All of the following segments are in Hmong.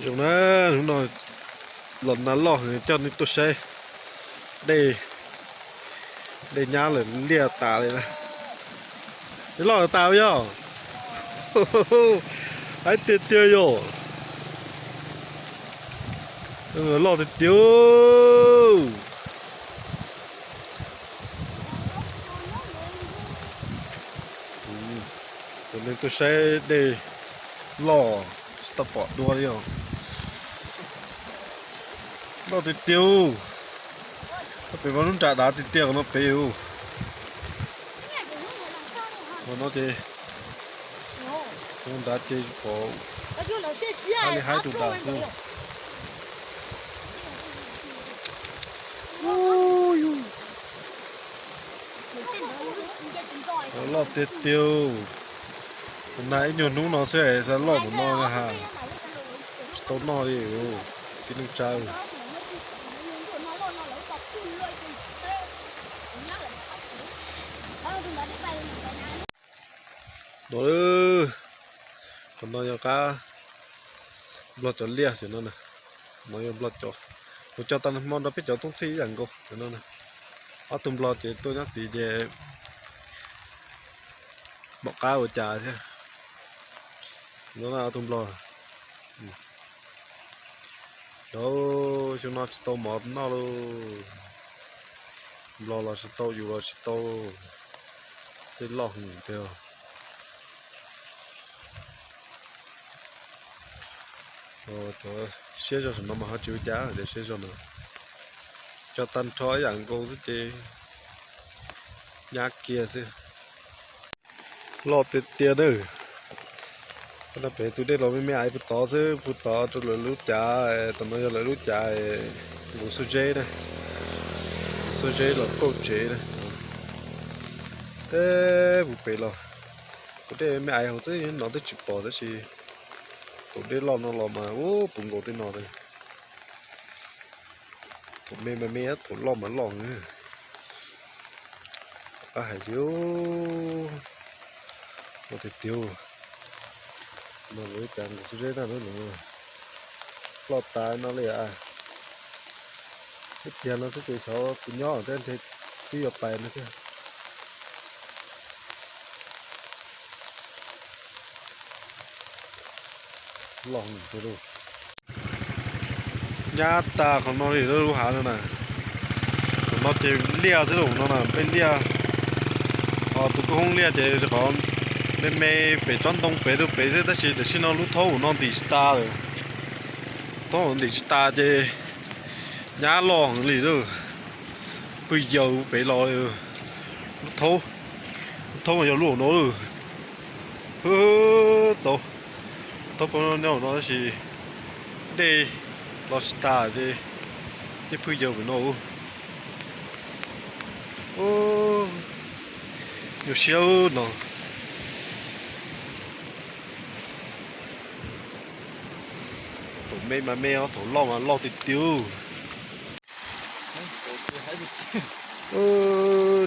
Zoo na, hnub no los nag loj heev, coj nej tuaj saib dej, dej nyab lawm liaj tas li na. Loj tas yog, haib tiag tiag yog, loj tiag tiag. Coj nej tuaj saib dej loj, tsis tau pom dua li os. Loj tiag tiag. Pem mas lub nra dav tiag tiag no pem. Ua no ces, ua nrad ces pom li haib tus dav xwb. Loj tiag tiag. Nag ib nyuag hnub no xwb es xa loj mus no ha. Tsis tau noj li, tib neeg tsa. No, qhov no yog qab nplog cov liaj xwb no na. No yog nplog cov, kuv cog tag hmo nrog peb cov toob txhij ib yam nkaus no na. Ob tug nplog ces tuaj nyob tid ces pom qab ua cas thiab. No ob tug nplog. Xyov, xyoo no tsis tau mov noj lauj. Nplog los tsis tau, yus los tsis tau, tej loj heev tiag. Siab zog saum no mas ho tsis ua cas, siab zog no cog tag nrho ib yam nkaus xwb ces nyab kiag xwb. Loj tiag tiag na. Peb tus dej los me me aiv puag tod xwb, puag tod rau lawv lub cav, tom no yog lawv lub cav nkaus xuab zeb na, xuab zeb los kauj tsev na. Teb puag pem los tus dej me aiv hauv xwb no twb tsis pom tab sis tus dej loj no los mas ub puv nkaus tej no. Thaum me mas me, thaum loj mas loj. Qab hais tias, no tiag tiag, no lawv cas nkaus xuab zeb na, loj tas no li. Ib pliag no xwb ces xyov tus nyob thiab ntshe twb yuav pais no thiab. Loj tiag lauj. Nyab tas qhov no li lub hav no na. Qhov no ces liaj xwb lauj, no na peb liaj. Ho tus koj hoob liaj ces qhov me me pem tsob ntoo pem rau pem xwb tab sis tam sim no lub thaub no ntim tsis tas lawm. Thaub ntim tsis tas ces nyab loj heev li lauj. Pw yaws pem los lub thaub, lub thaub mas yog lub hauv no lawm. Tau, thaub pw nyob hauv no tab sis dej los tsis tas ces yeej pw yaws pem no. Nyuaj siab no. Thaum me mas me, thaum loj mas loj tiag tiag.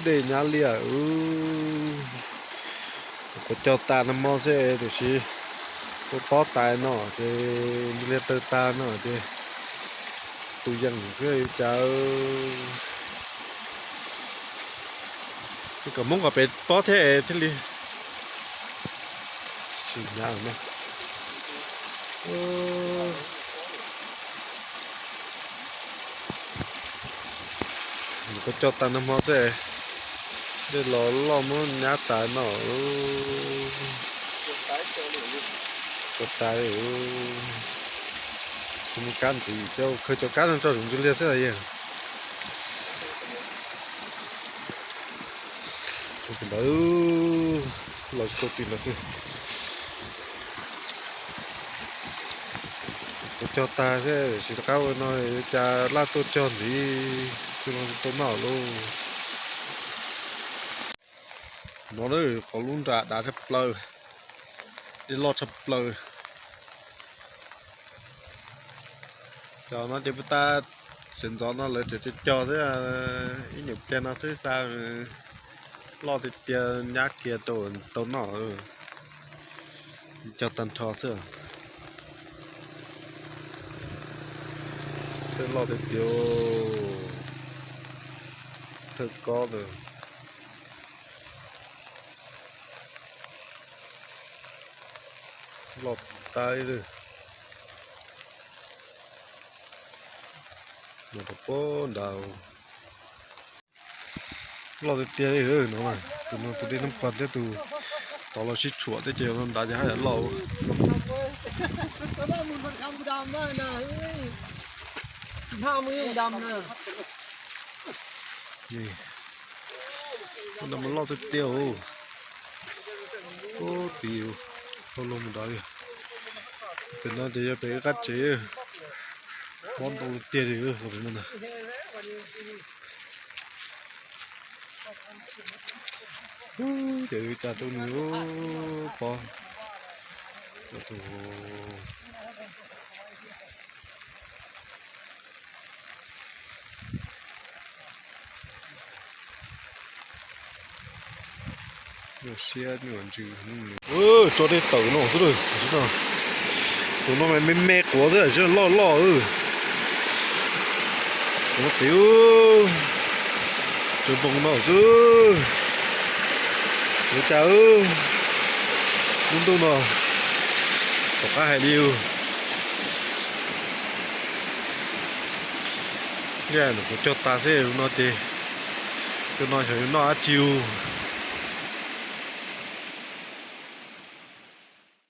Dej nyab liaj. Kuv cog tas nag hmo xwb tiam sis kuv pob tas no ces liaj tawg tas no ces tus yees xwb cas. Kom Hmoob kom pem pob thiab thiaj li tsis hnyav no. Kuv cog tas nag hmo xwb, dej los loj muab nyab tas no. Cog tas, tsis muaj kab ntxiv, coj khawb cov kab no tso zoov ntsis liaj xwb yog. Ntawd los tsis tau tim lawm xwb. Kuv cog tag xwb, tsis rov qab ua no cas laj tuaj cog ntxiv, tsis tau noj lauj. No qhov lub nra dav tshaj plaws, dej loj tshaj plaws. Cov no ces puag ta sawv ntxov no lawv tseem cog xwb, ib nyuam pliag no xwb xa loj tiag tiag nyab kiag rau tau noj. Cog tag nrho xwb. Loj tiag tiag, thawj kob ntawd. Loj taib li. Mus rau pob nrad. Loj tiag tiag li no. Tus no tus dej Nab Pag thiab tus tod los sib tshuam thiab ces nrad ces haj yam loj. Ub, no mas loj tiag tiag os. Ub, tid, hauv loog mus nrad li. Pem no ces yog pem qab tsev, mob ntau tiag li pem no na. Ub, ces ua cas rau nws pov. Siab ntsws. Tso dej tawm no xwb. Tus no mas me me quav xwb, loj loj. Tus no pem, tsaws npoo no xwb. Ua cas lub ntuj no tom qab hais li. Kuv cog tas xwb no ces, cov no xyov yuav noj dab tsi ua.